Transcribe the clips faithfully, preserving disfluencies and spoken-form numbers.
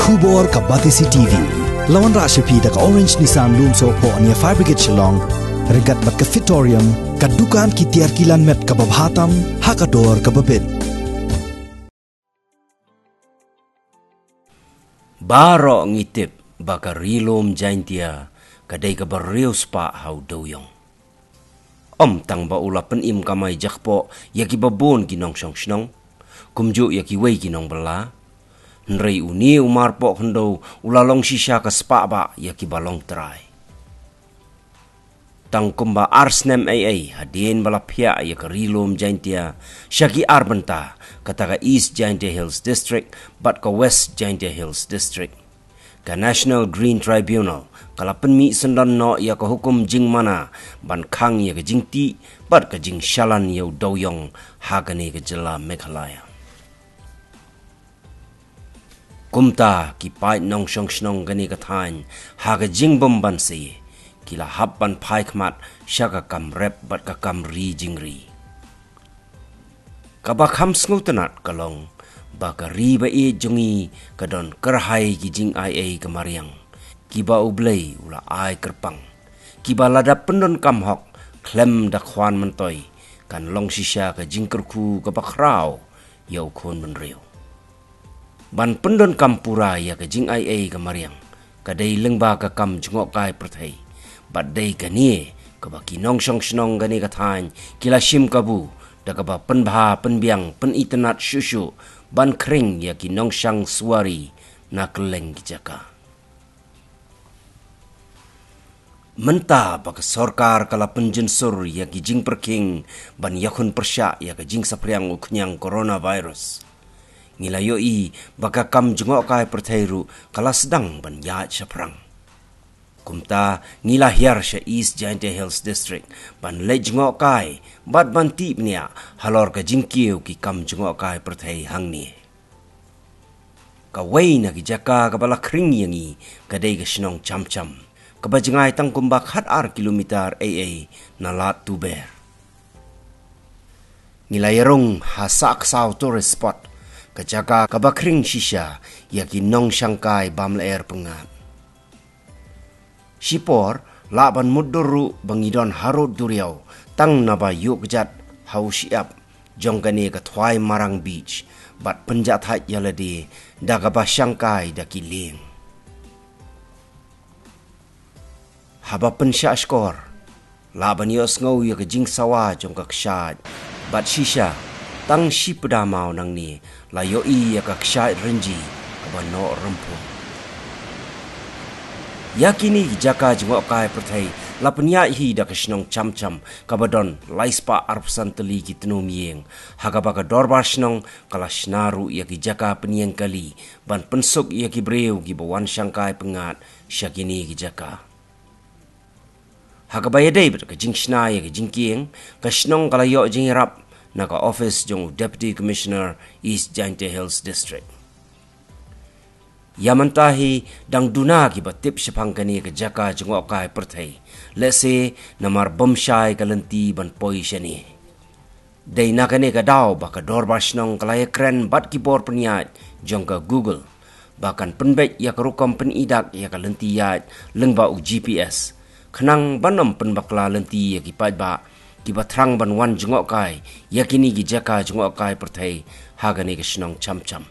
Khubor ka Batesi T V. La wanrah sha phi da ka Orange Nissan Lumsohphoh near Fire Brigade Shillong. Ryngkat bad ka Fitorium, ka dukan ki tiar kilan met kaba bha tam ha ka dor kaba bit. Baroh ngi tip ba ka Ri Lum Jaintia ka dei kaba riew spah ha u dewïong. Ym tang ba u la pynim kamai jakpoh ïa kiba bun ki nongshong shnong, kumjuh ïa kiwei ki nongbylla, hynrei une u marpoh khyndew u la long shisha ka spah bah ïa kiba long trai. Tang kumba ar snem eiei hadien ba la phiah ïa ka Ri Lum Jaintia sha ki ar bynta, kata ka East Jaintia Hills District bad ka West Jaintia Hills District, ka National Green Tribunal ka la pynmih syndon noh ïa ka hukum jingmana ban khang ïa ka jingtih bad ka jingshalan ïa u dewïong ha kane ka jylla Meghalaya. Kumta ki paid nongshong shnong kane ka thaiñ ha ka jingbymbanse ki la hap ban phai khmat sha ka kam rep bad ka kam ri jingri. Kaba kham sngewtynnat ka long ba ka ri ba ïeit jong ngi ka don kyrhai ki jingaiei ka mariang kiba U Blei u la ai kyrpang, kiba lada pyndonkam hok khlem da khwan myntoi kan long shisha ka jingkyrkhu kaba khraw ïa u khun bynriew. Ban pyndonkam pura ïa ka jingaiei ka mariang ka dei lyngba ka kam jngohkai pyrthei, bad dei kane kaba ki nongshong shnong kane ka thaiñ ki la shim kabu da kaba pynbha pynbiang pynitynnat shuh shuh ban khring ïa ki nongshang suwari na kylleng ki jaka. Mynta ba ka sorkar ka la pynjynsur ïa ki jingpyrkhing ban ïakhun pyrshah ïa ka jingsaphriang u khñiang coronavirus, ngi la ïohi ba ka kam jngohkai pyrthei ruh ka la sdang ban ïaid shaphrang. Kumta ngi la hiar sha East Jaintia Hills District ban leit jngohkai bad ban tih bniah halor ka jingkiew ki kam jngohkai pyrthei hangne. Kawei na ki jaka kaba la khring ïa ngi ka dei ka shnong Chamcham, kaba jngai tang kumba khat ar kilometer eiei na Lad Tuber. Ngi la ïarung ha Sahksaw Tourist Spot, ka jaka kaba khring shisha ïa ki nongshangkai bam lyer pyngngad. Shipor lah ban mutdur ruh ba ngi don harud duriaw tang naba ïuh kjat ha u shyiap jong kane ka Thwai Marang Beach bad pynjahthait ïalade da kaba shangkai da ki lieng. Haba pynshah shkor lah ban ïohsngew ïa ka jingsawa jong ka kshaid, bad shisha tang shi pda maw nangne la ïohi ïa ka kshaid rynji kaba noh rymphum. Ïa kine ki jaka jngohkai pyrthei la pynïaid hi da ka shnong Chamcham kaba don lai spah arphew san tylli ki tnum ïing, ha kaba ka dorbar shnong ka la shna ruh ïa ki jaka pynïeng kali ban pynsuk ïa ki briew kiba wan shangkai pyngngad sha kine ki jaka. Ha kaba ïadei bad ka jingshna ïa ka jingkieng, ka shnong ka la ïoh jingïarap na ka ophis jong u Deputy Commissioner East Jaintia Hills District. Ïa mynta hi dang duna kiba tip shaphang kane ka jaka jngohkai pyrthei, lehse namar bym shai ka lynti ban poi shane. Dei na kane ka daw ba ka dorbar shnong ka la ïakren bad ki bor pynïaid jong ka Google ba kan pynbeit ïa ka rukom pyni dak ïa ka lynti ïaid lyngba u G P S, khnang ban ym pynbakla lynti ïa ki paidbah kiba thrang ban wan jngohkai ïa kine ki jaka jngohkai pyrthei ha kane ka shnong Chamcham.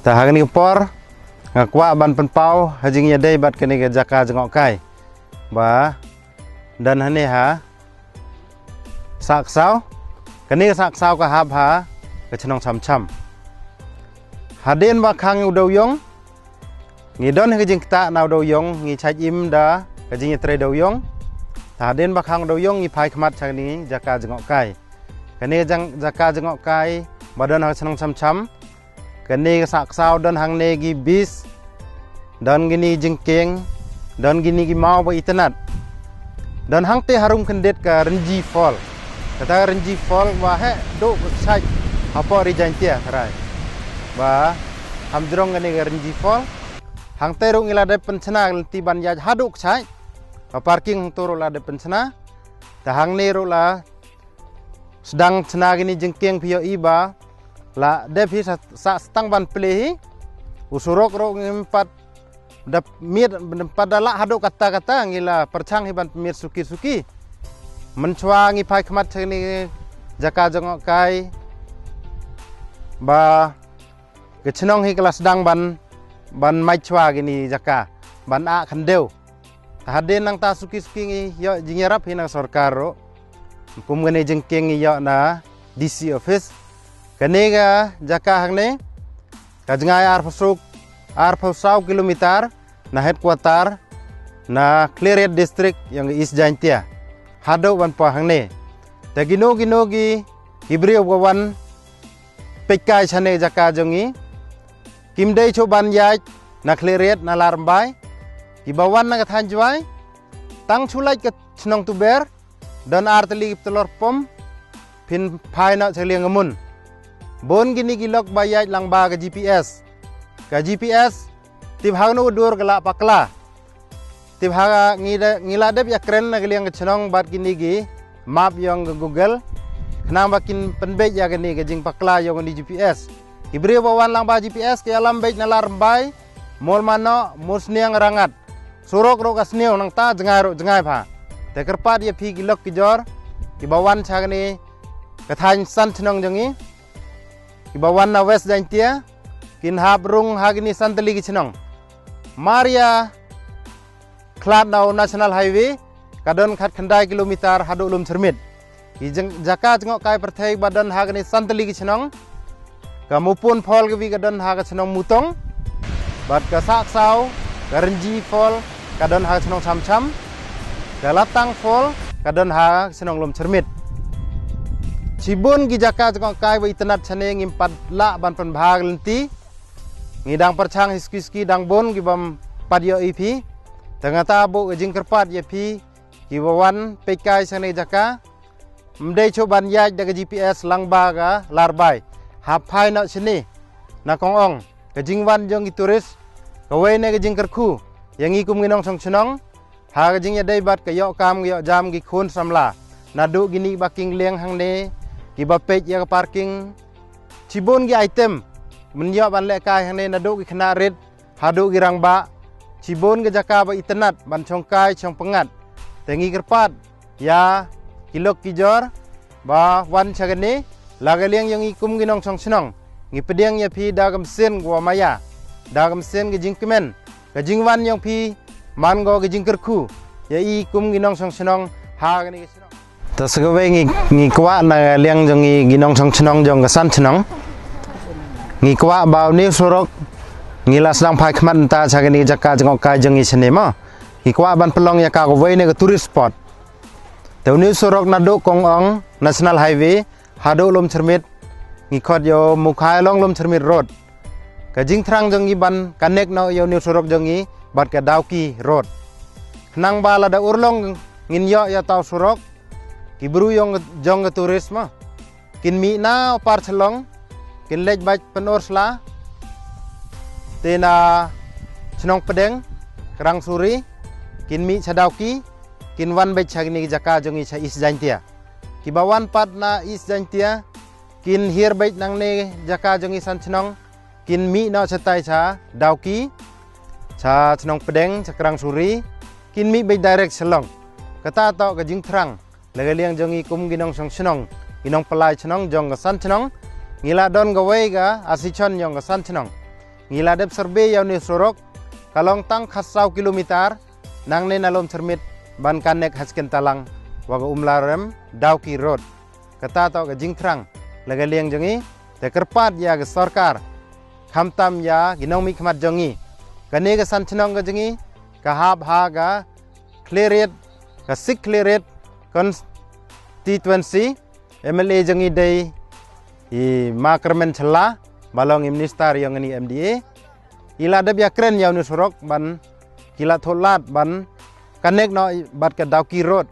Ta ha kane ka por nga kwah ban pynpaw ha jingïadei bad kane ka jaka jngohkai ba don hangne ha Sahksaw. Kane ka Sahksaw ka hap ha ka chnong Chamcham. Hadien ba khang u dewïong ngi don ha ka jingktah na u dewïong, ngi chait im da ka jingïatrei dewïong. Ta hadien ba khang u dewïong ngi phai khmat sha kane ka jaka jngohkai. Kane ka jaka jngohkai ba don ha ka chnong Chamcham. Kane ka Sahksaw don hangne ki bis, don kine ki jingkieng, don kine ki maw ba itynnad. Don hangte harum khyndiat ka Rynji Fall. Kata ka Rynji Fall ba heh duh ka kshaid hapoh Ri Jaintia tharai. Ba hamjrong kane ka Rynji Fall. Hangte ruh ngi la dep pynchna ka lynti ban ïaid haduh kshaid. Ka parking hangto ruh la dep pynchna. Ta hangne ruh la sdang chna kine ki jingkieng, phi ïohi ba la dep hi sa, sa stang ban plie hi. U surok ruh ngim pat da miet, ngim pat da lah haduh katta katta, ngi la pyrshang hi ban pynmiet suki suki. Mynshuwa ngi phai khmat sha kane ka jaka jngohkai ba ka chnong hi ka la sdang ban, ban mait shuwa kine ki jaka ban ah khyndew. Ta hadien nangta suki suki ngi ïoh jingïarap hi na ka sorkar ruh. Kum kane jingkieng ngi ïoh na D C office. Kane ka jaka hangne ka jngai arphew saw, arphew saw kilometer na headquarter na Khliehriat district ïong ka East Jaintia haduh ban poi hangne. Ta kino kino ki, ki briew ba wan peit kai shane ka jaka jong ngi, kim dei shuh ban ïaid na Khliehriat na Ladrymbai. Kiba wan na ka thaiñ Jowai, tang shu leit ka chnong Tuber, don ar tylli ki ptlor pom, phin phai noh sha ka liang ka mun. Bun kine ki lok ba ïaid lyngba ka G P S. Ka G P S tip ha kano ka dur ka la bakla. Tip ha ka ngi da, ngi la dep ïakren na ka liang ka chnong bad kine ki map ïong ka Google. Khnang ba kin pynbeit ïa kane ka jingbakla ïong kane G P S. Ki briew ba wan lyngba G P S ki ïalam beit na Ladrymbai, Mawlymanoh, Mawsniang, Rangad. Surok ruh ka sniew nangta jngai ruh jngai bha. Te kyrpad ïa phi ki lok ki jor kiba wan sha kane ka thaiñ san chnong jong ngi, kiba wan na West Jaintia, kin hap rung ha kine san tylli ki chnong. Mar ïa khlad na u National Highway ka don khatkhyndai kilometer haduh Lumshyrmiet. Ki jing, jaka jngohkai pyrthei ba don ha kane san tylli ki chnong. Ka Mawpun Fall kawi ka don ha ka chnong Mutong. Bad ka Sahksaw, ka Rynji Fall ka don ha ka chnong Chamcham. Ka Latang Fall ka don ha ka chnong Lumshyrmiet. Shibun ki jaka jngohkai ba itynnad shane ngim pat lah ban pynbha ka lynti. Ngi dang pyrshang hi suki suki, dang bun ki bym pat ïohi phi. Te nga ta buh ka jingkyrpad ïa phi kiba wan peit kai shane ka jaka, ym dei shuh ban ïaid da ka G P S lyngba ka Ladrymbai. Hap phai noh shane na Kong Ong. Ka jingwan jong ki tourist kawei ne ka jingkyrkhu ïa ngi kum ki nongshong shnong. Ha ka jingïadei bad ka ïoh kam ka ïoh jam ki khun samla, naduh kine ba king lieng hangne, kiba peit ïa ka parking, shibun ki item ban ïoh ban lehkai hangne, naduh ki khynnah rit haduh ki rangbah. Shibun ki jaka ba itynnad ban shongkai shongpyngngad. Te ngi kyrpad ïa ki lok ki jor ba wan sha kane, la ka liang ïong i kum ki nongshong shnong, ngi pdiang ïa phi da ka mynsiem ka wa maya, da ka mynsiem ka jingkmen, ka jingwan ïong phi man ko ka jingkyrkhu ïa i kum ki nongshong shnong ha kane ka shnong. Ta sa kawei ngi, ngi kwah na ka liang jong i ki nongshong shnong jong ka san shnong, ngi kwah ba une u surok ngi la sdang phai khmat mynta sha kane ka jaka jngohkai jong i shane mo. Ngi kwah ban pynlong ïa ka kawei ne ka tourist spot. Te une u surok naduh Kong Ong National Highway haduh Lumshyrmiet, ngi khot ïa u Mukhai Long Lumshyrmiet Road. Ka jingthrang jong ngi ban connect noh ïa une u surok jong ngi bad ka Dawki Road. Khnang ba lada urlong ngin ïoh ïa uta u surok, ki briew ïong jong ka tourist mo, kin mih na u par Shillong, kin leit beit Pynursla, te na shnong Pdeng, Krang Suri, kin mih sha Dawki, kin wan beit sha kine ki jaka jong i sha East Jaintia. Kiba wan pat na East Jaintia, kin hiar beit nangne jaka jong i san shnong, kin mih noh shatai sha Dawki, sha shnong Pdeng, sha Krang Suri, kin mih beit direct Shillong. Kata toh ka jingthrang la ka liang jong i kum ki nongshong shnong, ki nongpynlait shnong jong ka san shnong. Ngi la don kawei ka association ïong ka san shnong. ngi la dep survey ïa une u surok, ka long tang khatsaw kilometer, nangne na Lum Syrmit ban connect ha Skendalang wa ka Umlarem Dawki Road. Kata toh ka jingthrang la ka liang jong ngi, te kyrpad ïa ka sorkar, khamtam ïa ki nongmihkhmat jong ngi. Kane ka san chnong ka jong ngi ka hap ha ka Khliehriat, ka Sixth Khliehriat constituency. M L A jong ngi dei i Ma Kyrmen Shylla, ba long i minister ïong ngi M D A. I la dep ïakren ïa une u surok ban, ki la thoh lad ban connect noh bad ka Dawki Road.